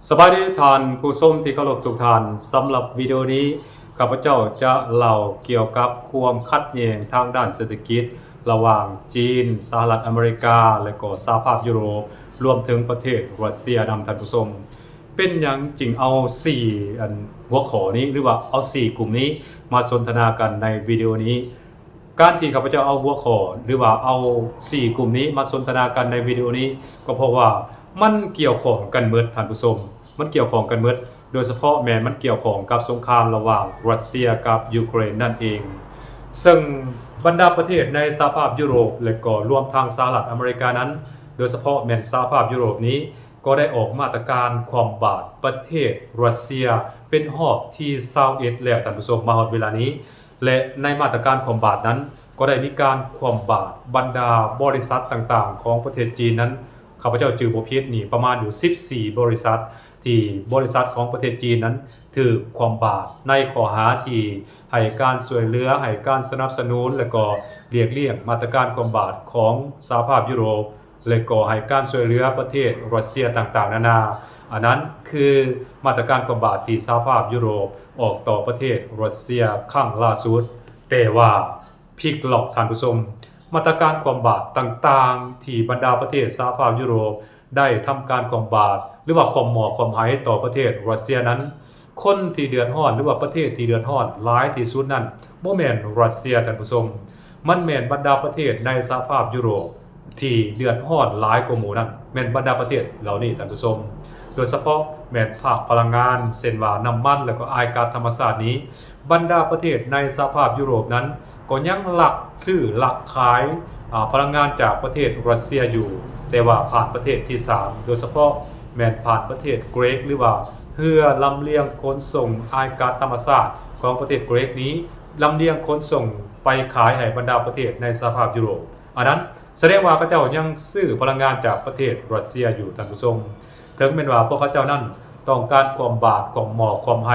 ສະບາຍດີທ່ານຜູ້ຊົມທີ່ເຄົາລົບທຸກທ່ານ. ສຳລັບວິດີໂອນີ້ ຂ້າພະເຈົ້າຈະເລົ່າກ່ຽວກັບຄວາມຂັດແຍ່ງທາງດ້ານເສດຖະກິດ ລະຫວ່າງຈີນ, ສະຫະລັດອາເມລິກາ ແລະກໍສະຫະພາບຢູໂຣບ ລວມເຖິງປະເທດຣັດເຊຍນຳທ່ານຜູ້ຊົມ. ເປັນຫຍັງຈຶ່ງເອົາສີ່ອັນຫົວຂໍ້ນີ້ ຫຼືວ່າເອົາສີ່ກຸ່ມນີ້ມາສົນທະນາກັນໃນວິດີໂອນີ້? ການທີ່ຂ້າພະເຈົ້າເອົາຫົວຂໍ້ ຫຼືວ່າເອົາສີ່ກຸ່ມນີ້ມາສົນທະນາກັນໃນວິດີໂອນີ້ ກໍເພາະວ່າມັນກ່ຽວຂ້ອງກັນໝົດທ່ານຜູ້ຊົມ, ມັນກ່ຽວຂ້ອງກັນໝົດ, ໂດຍສະເພາະແມ່ນມັນກ່ຽວຂ້ອງກັບສົງຄາມລະຫວ່າງຣັດເຊຍກັບຢູເຄຣນນັ້ນເອງ. ເຊິ່ງບັນດາປະເທດໃນສະຫະພາບຢູໂຣບ ແລະກໍລວມທັງສະຫະລັດອາເມລິການັ້ນ, ໂດຍສະເພາະແມ່ນສະຫະພາບຢູໂຣບນີ້ ກໍໄດ້ອອກມາດຕະການຄວ່ຳບາດປະເທດຣັດເຊຍເປັນຮອບທີຊາວເອັດແລ້ວທ່ານຜູ້ຊົມ ມາຮອດເວລານີ້. ແລະໃນມາດຕະການຄວ່ຳບາດນັ້ນ ກໍໄດ້ມີການຄວ່ຳບາດບັນດາບໍລິສັດຕ່າງໆຂອງປະເທດຈີນນັ້ນ, ຂ້າພະເຈົ້າຈື່ບໍ່ຜິດນີ້ ປະມານຢູ່ສິບສີ່ບໍລິສັດ ທີ່ບໍລິສັດຂອງປະເທດຈີນນັ້ນຖືກຄວ່ຳບາດ ໃນຂໍ້ຫາທີ່ໃຫ້ການຊ່ວຍເຫຼືອ, ໃຫ້ການສະໜັບສະໜູນ ແລະກໍຫຼຽກລ້ຽງມາດຕະການຄວ່ຳບາດຂອງສະຫະພາບຢູໂຣບ ແລະກໍໃຫ້ການຊ່ວຍເຫຼືອປະເທດຣັດເຊຍຕ່າງໆນານາ. ອັນນັ້ນຄືມາດຕະການຄວ່ຳບາດທີ່ສະຫະພາບຢູໂຣບອອກຕໍ່ປະເທດຣັດເຊຍຄັ້ງລ່າສຸດ. ແຕ່ວ່າພິກລັອກທ່ານຜູ້ຊົມ, ມາດຕະການຄວ່ຳບາດຕ່າງໆທີ່ບັນດາປະເທດສະຫະພາບຢູໂຣບໄດ້ທຳການຄວ່ຳບາດ ຫຼືວ່າຄວ່ຳໝໍ້ຄວ່ຳໄຫຕໍ່ປະເທດຣັດເຊຍນັ້ນ, ຄົນທີ່ເດືອດຮ້ອນ ຫຼືວ່າປະເທດທີ່ເດືອດຮ້ອນຫຼາຍທີ່ສຸດນັ້ນ ບໍ່ແມ່ນຣັດເຊຍທ່ານຜູ້ຊົມ, ມັນແມ່ນບັນດາປະເທດໃນສະຫະພາບຢູໂຣບທີ່ເດືອດຮ້ອນຫຼາຍກວ່າໝູ່ນັ້ນ ແມ່ນບັນດາປະເທດເຫຼົ່ານີ້ທ່ານຜູ້ຊົມ. ໂດຍສະເພາະແມ່ນພາກພະລັງງານ ເຊັ່ນວ່ານ້ຳມັນ ແລະກໍອາຍກັດທຳມະຊາດນີ້, ບັນດາປະເທດໃນສະຫະພາບຢູໂຣບນັ້ນ ກໍຍັງລັກຊື້ລັກຂາຍ ອາ ພະລັງງານຈາກປະເທດຣັດເຊຍຢູ່, ແຕ່ວ່າຜ່ານປະເທດທີສາມ ໂດຍສະເພາະແມ່ນຜ່ານປະເທດເກຣັກ ຫຼືວ່າເຮືອລຳລຽງຂົນສົ່ງອາຍກັດທຳມະຊາດຂອງປະເທດເກຣັກນີ້ ລຳລຽງຂົນສົ່ງໄປຂາຍໃຫ້ບັນດາປະເທດໃນສະຫະພາບຢູໂຣບ. ອັນນັ້ນສະແດງວ່າເຂົາເຈົ້າຍັງຊື້ພະລັງງານຈາກປະເທດຣັດເຊຍຢູ່ທ່ານຜູ້ຊົມ. ເຖິງແມ່ນວ່າພວກເຂົາເຈົ້ານັ້ນຕ້ອງການຄວ່ຳບາດ, ຄວ່ຳໝໍ້, ຄວ່ຳໄຫ,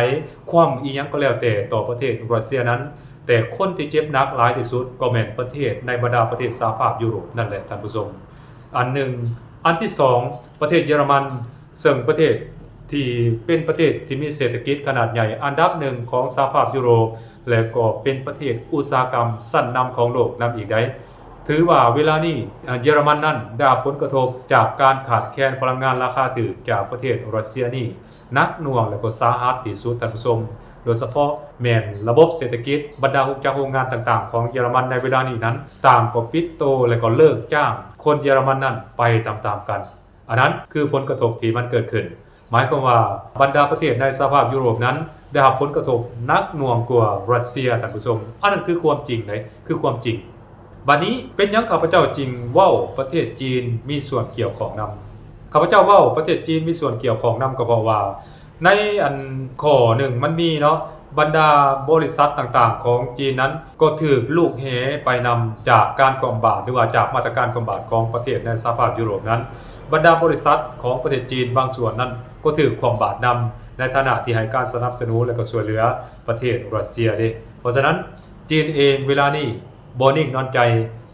ຄວ່ຳອີ່ຫຍັງກໍແລ້ວແຕ່ຕໍ່ປະເທດຣັດເຊຍນັ້ນ, ແຕ່ຄົນທີ່ເຈັບໜັກຫຼາຍທີ່ສຸດກໍແມ່ນປະເທດໃນບັນດາປະເທດສະຫະພາບຢູໂຣບນັ້ນແຫຼະທ່ານຜູ້ຊົມ. ອັນໜຶ່ງ. ອັນທີສອງ ປະເທດເຢຍລະມັນ, ເຊິ່ງປະເທດທີ່ເປັນປະເທດທີ່ມີເສດຖະກິດຂະໜາດໃຫຍ່ອັນດັບໜຶ່ງຂອງສະຫະພາບຢູໂຣບ ແລະກໍເປັນປະເທດອຸດສາຫະກຳຊັ້ນນຳຂອງໂລກນຳອີກໃດ. ຖືວ່າເວລານີ້ ເຢຍລະມັນນັ້ນໄດ້ຮັບຜົນກະທົບຈາກການຂາດແຄນພະລັງງານລາຄາຖືກຈາກປະເທດຣັດເຊຍນີ້ໜັກໜ່ວງ ແລະກໍສາຫັດທີ່ສຸດທ່ານຜູ້ຊົມ, ໂດຍສະເພາະແມ່ນລະບົບເສດຖະກິດ, ບັນດາໂຮງຈັກໂຮງງານຕ່າງໆຂອງເຢຍລະມັນໃນເວລານີ້ນັ້ນ ຕ່າງກໍປິດໂຕ ແລະກໍເລີກຈ້າງຄົນເຢຍລະມັນນັ້ນໄປຕາມໆກັນ. ອັນນັ້ນຄືຜົນກະທົບທີ່ມັນເກີດຂຶ້ນ. ໝາຍຄວາມວ່າບັນດາປະເທດໃນສະຫະພາບຢູໂຣບນັ້ນໄດ້ຮັບຜົນກະທົບໜັກໜ່ວງກວ່າຣັດເຊຍທ່ານຜູ້ຊົມ. ອັນນັ້ນຄືຄວາມຈິງໃດ໋, ຄືຄວາມຈິງ. ບາດນີ້ເປັນຫຍັງຂ້າພະເຈົ້າຈຶ່ງເວົ້າປະເທດຈີນມີສ່ວນກ່ຽວຂ້ອງນຳ? ຂ້າພະເຈົ້າເວົ້າປະເທດຈີນມີສ່ວນກ່ຽວຂ້ອງນຳ ກໍເພາະວ່າໃນອັນຂໍ້ໜຶ່ງມັນມີເນາະ, ບັນດາບໍລິສັດຕ່າງໆຂອງຈີນນັ້ນ ກໍຖືກລູກແຫໄປນຳຈາກການຄວ່ຳບາດ ຫຼືວ່າຈາກມາດຕະການຄວ່ຳບາດຂອງປະເທດໃນສະຫະພາບຢູໂຣບນັ້ນ. ບັນດາບໍລິສັດຂອງປະເທດຈີນບາງສ່ວນນັ້ນກໍຖືກຄວ່ຳບາດນຳ ໃນຖານະທີ່ໃຫ້ການສະໜັບສະໜູນ ແລະກໍຊ່ວຍເຫຼືອປະເທດຣັດເຊຍເດ້. ເພາະສະນັ້ນ ຈີນເອງເວລານີ້ບໍ່ນິ່ງນອນໃຈ,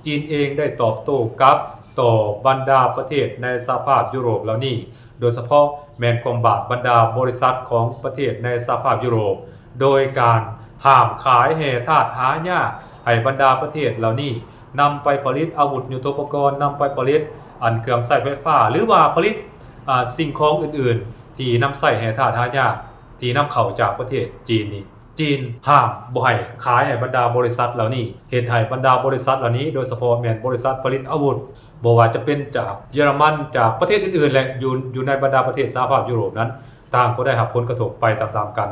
ຈີນເອງໄດ້ຕອບໂຕ້ກັບຕໍ່ບັນດາປະເທດໃນສະຫະພາບຢູໂຣບເຫຼົ່ານີ້ ໂດຍສະເພາະແມ່ນຄວ່ຳບາດບັນດາບໍລິສັດຂອງປະເທດໃນສະຫະພາບຢູໂຣບ ໂດຍການຫ້າມຂາຍແຮ່ທາດຫາຍາກໃຫ້ບັນດາປະເທດເຫຼົ່ານີ້ນຳໄປຜະລິດອາວຸດຍຸດໂທປະກອນ, ນຳໄປຜະລິດອັນເຄື່ອງໃຊ້ໄຟຟ້າ ຫຼືວ່າຜະລິດ ອາ ສິ່ງຂອງອື່ນໆທີ່ນຳໃຊ້ແຮ່ທາດຫາຍາກທີ່ນຳເຂົ້າຈາກປະເທດຈີນນີ້. ຈີນຫ້າມບໍ່ໃຫ້ຂາຍໃຫ້ບັນດາບໍລິສັດເຫຼົ່ານີ້, ເຮັດໃຫ້ບັນດາບໍລິສັດເຫຼົ່ານີ້ ໂດຍສະເພາະແມ່ນບໍລິສັດຜະລິດອາວຸດ ບໍ່ວ່າຈະເປັນຈາກເຢຍລະມັນ, ຈາກປະເທດອື່ນໆ ແລະ ຢູ່ ຢູ່ໃນບັນດາປະເທດສະຫະພາບຢູໂຣບນັ້ນ ຕ່າງກໍໄດ້ຮັບຜົນກະທົບໄປຕາມໆກັນ.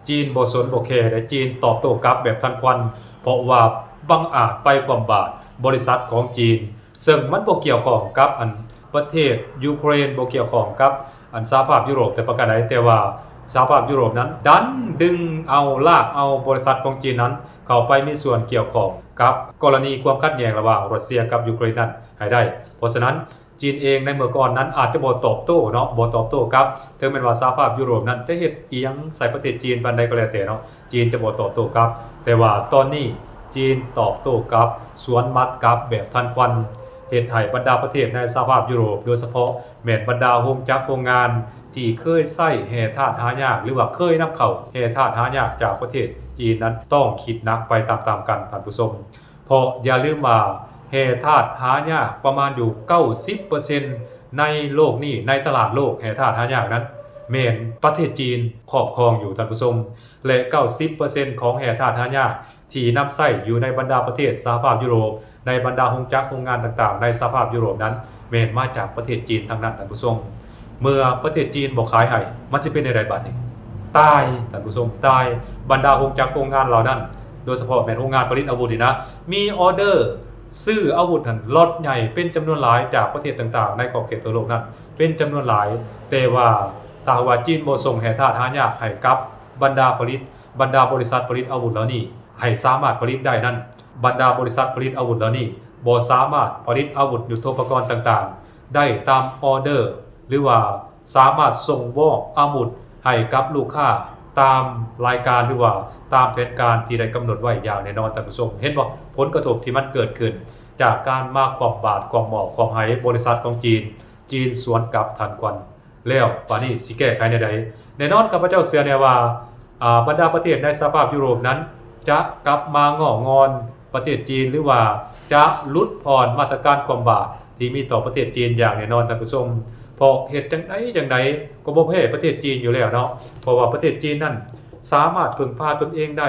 ຈີນບໍ່ສົນບໍ່ແຄໃດ໋, ຈີນຕອບໂຕ້ກັບແບບທັນຄວັນ, ເພາະວ່າບັງອາດໄປຄວ່ຳບາດບໍລິສັດຂອງຈີນ, ເຊິ່ງມັນບໍ່ກ່ຽວຂ້ອງກັບອັນປະເທດຢູເຄຣນ, ບໍ່ກ່ຽວຂ້ອງກັບອັນສະຫະພາບຢູໂຣບແຕ່ປະການໃດ, ແຕ່ວ່າສະຫະພາບຢູໂຣບນັ້ນ ດັນດຶງເອົາ, ລາກເອົາບໍລິສັດຂອງຈີນນັ້ນ ເຂົ້າໄປມີສ່ວນກ່ຽວຂ້ອງກັບກໍລະນີຄວາມຂັດແຍ່ງລະຫວ່າງຣັດເຊຍກັບຢູເຄຣນນັ້ນໃຫ້ໄດ້. ເພາະສະນັ້ນ ຈີນເອງໃນເມື່ອກ່ອນນັ້ນອາດຈະບໍ່ຕອບໂຕ້ເນາະ, ບໍ່ຕອບໂຕ້ກັບ, ເຖິງແມ່ນວ່າສະຫະພາບຢູໂຣບນັ້ນຈະເຮັດອີ່ຫຍັງໃສ່ປະເທດຈີນປານໃດກໍແລ້ວແຕ່ເນາະ, ຈີນຈະບໍ່ຕອບໂຕ້ກັບ, ແຕ່ວ່າຕອນນີ້ຈີນຕອບໂຕ້ກັບ, ສວນໝັດກັບແບບທັນຄວັນ, ເຮັດໃຫ້ບັນດາປະເທດໃນສະຫະພາບຢູໂຣບ, ໂດຍສະເພາະແມ່ນບັນດາໂຮງຈັກໂຮງງານ ທີ່ເຄີຍໃຊ້ແຮ່ທາດຫາຍາກ ຫຼືວ່າເຄີຍນຳເຂົ້າແຮ່ທາດຫາຍາກຈາກປະເທດຈີນນັ້ນ ຕ້ອງຄິດໜັກໄປຕາມໆກັນທ່ານຜູ້ຊົມ. ເພາະຢ່າລືມວ່າແຮ່ທາດຫາຍາກປະມານຢູ່ເກົ້າສິບເປີເຊັນໃນໂລກນີ້ ໃນຕະຫຼາດໂລກແຮ່ທາດຫາຍາກນັ້ນ ແມ່ນປະເທດຈີນຄອບຄອງຢູ່ທ່ານຜູ້ຊົມ ແລະ ເກົ້າສິບເປີເຊັນຂອງແຮ່ທາດຫາຍາກ ທີ່ນຳໃຊ້ຢູ່ໃນບັນດາປະເທດສະຫະພາບຢູໂຣບ, ໃນບັນດາໂຮງຈັກໂຮງງານຕ່າງໆໃນສະຫະພາບຢູໂຣບນັ້ນ ແມ່ນມາຈາກປະເທດຈີນທັງນັ້ນທ່ານຜູ້ຊົມ. ເມື່ອປະເທດຈີນບໍ່ຂາຍໃຫ້ ມັນຊິເປັນແນວໃດບາດນີ້? ຕາຍທ່ານຜູ້ຊົມ, ຕາຍ. ບັນດາໂຮງຈັກໂຮງງານເຫຼົ່ານັ້ນ ໂດຍສະເພາະແມ່ນໂຮງງານຜະລິດອາວຸດນີ້ນະ ມີອໍເດີຊື້ອາວຸດຫັ້ນລັອດໃຫຍ່ເປັນຈຳນວນຫຼາຍຈາກປະເທດຕ່າງໆໃນຂອບເຂດທົ່ວໂລກນັ້ນເປັນຈຳນວນຫຼາຍ, ແຕ່ວ່າຖ້າຫາກວ່າຈີນບໍ່ສົ່ງແຮ່ທາດຫາຍາກໃຫ້ກັບບັນດາຜະລິດ ບັນດາບໍລິສັດຜະລິດອາວຸດເຫຼົ່ານີ້ ໃຫ້ສາມາດຜະລິດໄດ້ນັ້ນ, ບັນດາບໍລິສັດຜະລິດອາວຸດເຫຼົ່ານີ້ ບໍ່ສາມາດຜະລິດອາວຸດຍຸດໂທປະກອນຕ່າງໆໄດ້ຕາມອໍເດີ ຫຼືວ່າສາມາດສົ່ງມອບອາວຸດໃຫ້ກັບລູກຄ້າຕາມລາຍການ ຫຼືວ່າຕາມແຜນການທີ່ໄດ້ກຳນົດໄວ້ຢ່າງແນ່ນອນທ່ານຜູ້ຊົມ. ເຫັນບໍ່? ຜົນກະທົບທີ່ມັນເກີດຂຶ້ນຈາກການມາຄວ່ຳບາດຄວ່ຳໝໍ້ຄວ່ຳໄຫບໍລິສັດຂອງຈີນ, ຈີນສວນກັບທັນຄວັນ. ແລ້ວບາດນີ້ຊິແກ້ໄຂແນວໃດ? ແນ່ນອນ ຂ້າພະເຈົ້າເຊື່ອແນ່ວ່າ ອາ ບັນດາປະເທດໃນສະຫະພາບຢູໂຣບນັ້ນ ຈະກັບມາງໍ້ງອນປະເທດຈີນ ຫຼືວ່າຈະຫຼຸດຜ່ອນມາດຕະການຄວ່ຳບາດທີ່ມີຕໍ່ປະເທດຈີນຢ່າງແນ່ນອນທ່ານຜູ້ຊົມ. ເພາະເຮັດຈັ່ງໃດຈັ່ງໃດກໍບໍ່ແພ້ປະເທດຈີນຢູ່ແລ້ວເນາະ, ເພາະວ່າປະເທດຈີນນັ້ນສາມາດເພິ່ງພາຕົນເອງໄດ້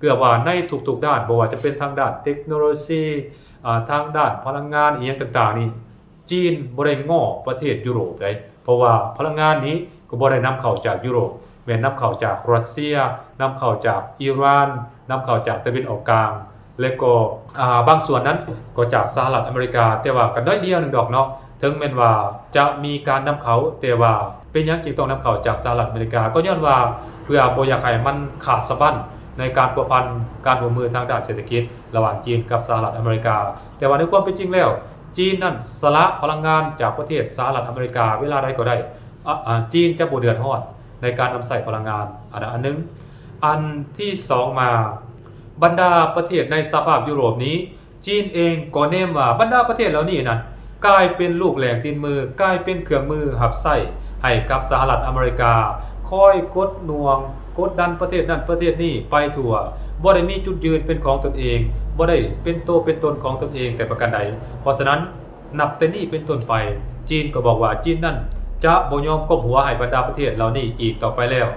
ເກືອບວ່າໃນທຸກໆດ້ານ, ບໍ່ວ່າຈະເປັນທາງດ້ານເຕັກໂນໂລຊີ, ອາ ທາງດ້ານພະລັງງານ ອີ່ຫຍັງຕ່າງໆນີ້ ຈີນບໍ່ໄດ້ງໍ້ປະເທດຢູໂຣບໃດ, ເພາະວ່າພະລັງງານນີ້ກໍບໍ່ໄດ້ນຳເຂົ້າຈາກຢູໂຣບ, ແມ່ນນຳເຂົ້າຈາກຣັດເຊຍ, ນຳເຂົ້າຈາກອີຣານ, ນຳເຂົ້າຈາກຕາເວັນອອກກາງ ແລະກໍ ອາ ບາງສ່ວນນັ້ນກໍຈາກສະຫະລັດອາເມລິກາ, ແຕ່ວ່າກໍໜ້ອຍດຽວໜຶ່ງດອກເນາະ. ເຖິງແມ່ນວ່າຈະມີການນຳເຂົ້າ, ແຕ່ວ່າເປັນຫຍັງຈຶ່ງຕ້ອງນຳເຂົ້າຈາກສະຫະລັດອາເມລິກາ? ກໍຍ້ອນວ່າເພື່ອບໍ່ຢາກໃຫ້ມັນຂາດສະບັ້ນໃນການພົວພັນການຮ່ວມມືທາງດ້ານເສດຖະກິດລະຫວ່າງຈີນກັບສະຫະລັດອາເມລິກາ. ແຕ່ວ່າໃນຄວາມເປັນຈິງແລ້ວ ຈີນນັ້ນສະຫຼະພະລັງງານຈາກປະເທດສະຫະລັດອາເມລິກາເວລາໃດກໍໄດ້, ອາ ອາ ຈີນຈະບໍ່ເດືອດຮ້ອນໃນການນຳໃຊ້ພະລັງງານ, ອັນນັ້ນອັນໜຶ່ງ. ອັນທີສອງມາ, ບັນດາປະເທດໃນສະຫະພາບຢູໂຣບນີ້ ຈີນເອງກໍແນມວ່າບັນດາປະເທດເຫຼົ່ານີ້ນັ້ນ ກາຍເປັນລູກແຫຼງຕີນມື, ກາຍເປັນເຄື່ອງມືຮັບໃຊ້ໃຫ້ກັບສະຫະລັດອາເມລິກາ, ຄອຍກົດໜ່ວງກົດດັນປະເທດນັ້ນປະເທດນີ້ໄປທົ່ວ, ບໍ່ໄດ້ມີຈຸດຢືນເປັນຂອງຕົນເອງ, ບໍ່ໄດ້ເປັນໂຕເປັນຕົນຂອງຕົນເອງແຕ່ປະການໃດ. ເພາະສະນັ້ນ ນັບແຕ່ນີ້ເປັນຕົ້ນໄປ, ຈີນກໍບອກວ່າຈີນນັ້ນຈະບໍ່ຍອມກົ້ມຫົວໃຫ້ບັນດາປະເທດເຫຼົ່ານີ້ອີກຕໍ່ໄປແລ້ວ.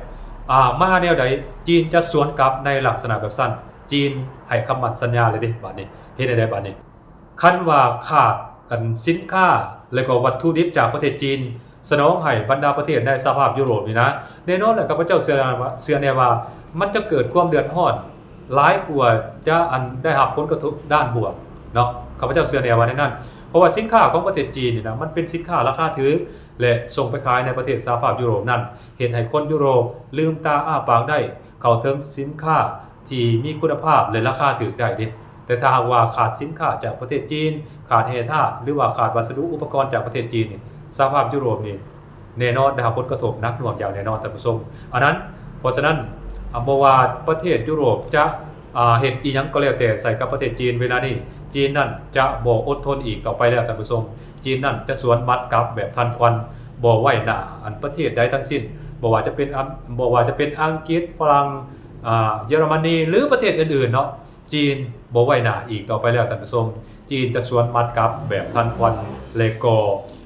ອາ ມາແນວໃດ ຈີນຈະສວນກັບໃນລັກສະນະແບບຊັ້ນ. ຈີນໃຫ້ຄຳໝັ້ນສັນຍາເລີຍເດ້ບາດນີ້. ເຮັດແນວໃດບາດນີ້? ຄັນວ່າຂາດອັນສິນຄ້າ ແລະກໍວັດຖຸດິບຈາກປະເທດຈີນ ສະໜອງໃຫ້ບັນດາປະເທດໃນສະຫະພາບຢູໂຣບນີ້ນະ, ແນ່ນອນແຫຼະ ຂ້າພະເຈົ້າເຊື່ອວ່າ ເຊື່ອແນ່ວ່າມັນຈະເກີດຄວາມເດືອດຮ້ອນຫຼາຍກວ່າຈະອັນໄດ້ຮັບຜົນກະທົບດ້ານບວກເນາະ. ຂ້າພະເຈົ້າເຊື່ອແນ່ວ່າແນວນັ້ນ, ເພາະວ່າສິນຄ້າຂອງປະເທດຈີນນີ້ນະ ມັນເປັນສິນຄ້າລາຄາຖືກ ແລະ ສົ່ງໄປຂາຍໃນປະເທດສະຫະພາບຢູໂຣບນັ້ນ ເຮັດໃຫ້ຄົນຢູໂຣບລືມຕາອ້າປາກໄດ້ ເຂົ້າເຖິງສິນຄ້າທີ່ມີຄຸນນະພາບ ແລະ ລາຄາຖືກໄດ້ເດ້. ແຕ່ຖ້າຫາກວ່າຂາດສິນຄ້າຈາກປະເທດຈີນ, ຂາດແຮ່ທາດ ຫຼືວ່າຂາດວັດສະດຸອຸປະກອນຈາກປະເທດຈີນນີ້, ສະຫະພາບຢູໂຣບນີ້ແນ່ນອນໄດ້ຮັບຜົນກະທົບໜັກໜ່ວງຢ່າງແນ່ນອນທ່ານຜູ້ຊົມ. ອັນນັ້ນ ເພາະສະນັ້ນ ອາ ບໍ່ວ່າປະເທດຢູໂຣບຈະ ອາ ເຮັດອີ່ຫຍັງກໍແລ້ວແຕ່ໃສ່ກັບປະເທດຈີນເວລານີ້, ຈີນນັ້ນຈະບໍ່ອົດທົນອີກຕໍ່ໄປແລ້ວທ່ານຜູ້ຊົມ. ຈີນນັ້ນຈະສວນໝັດກັບແບບທັນຄວັນ, ບໍ່ໄວ້ໜ້າອັນປະເທດໃດທັງສິ້ນ, ບໍ່ວ່າຈະເປັນ ອາ ບໍ່ວ່າຈະເປັນອັງກິດ, ຝຣັ່ງ, ອາ ເຢຍລະມະນີ ຫຼືປະເທດອື່ນໆເນາະ. ຈີນບໍ່ໄວ້ໜ້າອີກຕໍ່ໄປແລ້ວທ່ານຜູ້ຊົມ. ຈີນຈະສວນໝັດກັບແບບທັນຄວັນ ແລະກໍ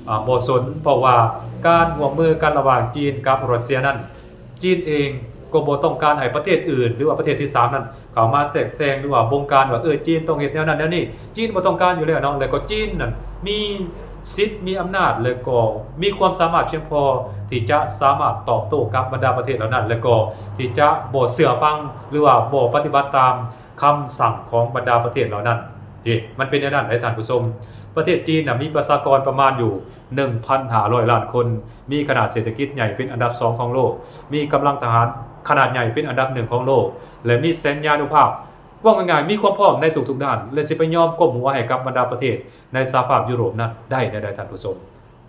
ອາ ບໍ່ສົນ, ເພາະວ່າການຮ່ວມມືກັນລະຫວ່າງຈີນກັບຣັດເຊຍນັ້ນ ຈີນເອງກໍບໍ່ຕ້ອງການໃຫ້ປະເທດອື່ນ ຫຼືວ່າປະເທດທີສາມນັ້ນເຂົ້າມາແຊກແຊງ ຫຼືວ່າບົງການວ່າ ເອີ ຈີນຕ້ອງເຮັດແນວນັ້ນແນວນີ້. ຈີນບໍ່ຕ້ອງການຢູ່ແລ້ວເນາະ, ແລະກໍຈີນນັ້ນມີສິດ ມີອຳນາດ ແລະກໍມີຄວາມສາມາດພຽງພໍທີ່ຈະສາມາດຕອບໂຕ້ກັບບັນດາປະເທດເຫຼົ່ານັ້ນ ແລະກໍທີ່ຈະບໍ່ເຊື່ອຟັງ ຫຼືວ່າບໍ່ປະຕິບັດຕາມ ຄຳສັ່ງຂອງບັນດາປະເທດເຫຼົ່ານັ້ນ. ເອີ ມັນເປັນແນວນັ້ນເດ້ທ່ານຜູ້ຊົມ. ປະເທດຈີນນະ ມີປະຊາກອນປະມານຢູ່ໜຶ່ງພັນຫ້າຮ້ອຍລ້ານຄົນ, ມີຂະໜາດເສດຖະກິດໃຫຍ່ເປັນອັນດັບສອງຂອງໂລກ, ມີກຳລັງທະຫານຂະໜາດໃຫຍ່ເປັນອັນດັບໜຶ່ງຂອງໂລກ ແລະ ມີແສນຍານຸພາບ. ເວົ້າງ່າຍໆ ມີຄວາມພ້ອມໃນທຸກໆດ້ານ ແລະ ຊິໄປຍອມກົ້ມຫົວໃຫ້ກັບບັນດາປະເທດໃນສະຫະພາບຢູໂຣບນັ້ນໄດ້ແນວໃດທ່ານຜູ້ຊົມ?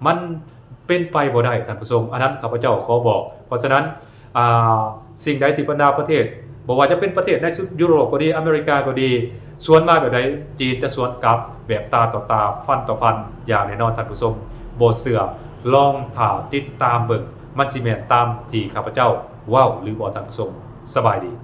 ມັນເປັນໄປບໍ່ໄດ້ທ່ານຜູ້ຊົມ, ອັນນັ້ນຂ້າພະເຈົ້າຂໍບອກ. ເພາະສະນັ້ນ ອາ ສິ່ງໃດທີ່ບັນດາປະເທດ ບໍ່ວ່າຈະເປັນປະເທດໃນຊຸດຢູໂຣບກໍດີ, ອາເມລິກາກໍດີ, ສວນມາແບບໃດ, ຈີນຈະສວນກັບແບບຕາຕໍ່ຕາ, ຟັນຕໍ່ຟັນ ຢ່າງແນ່ນອນທ່ານຜູ້ຊົມ. ບໍ່ເຊື່ອ, ລອງຖ້າຕິດຕາມເບິ່ງ ມັນຊິແມ່ນຕາມທີ່ຂ້າພະເຈົ້າເວົ້າຫຼືບໍ່ທ່ານຜູ້ຊົມ? ສະບາຍດີ.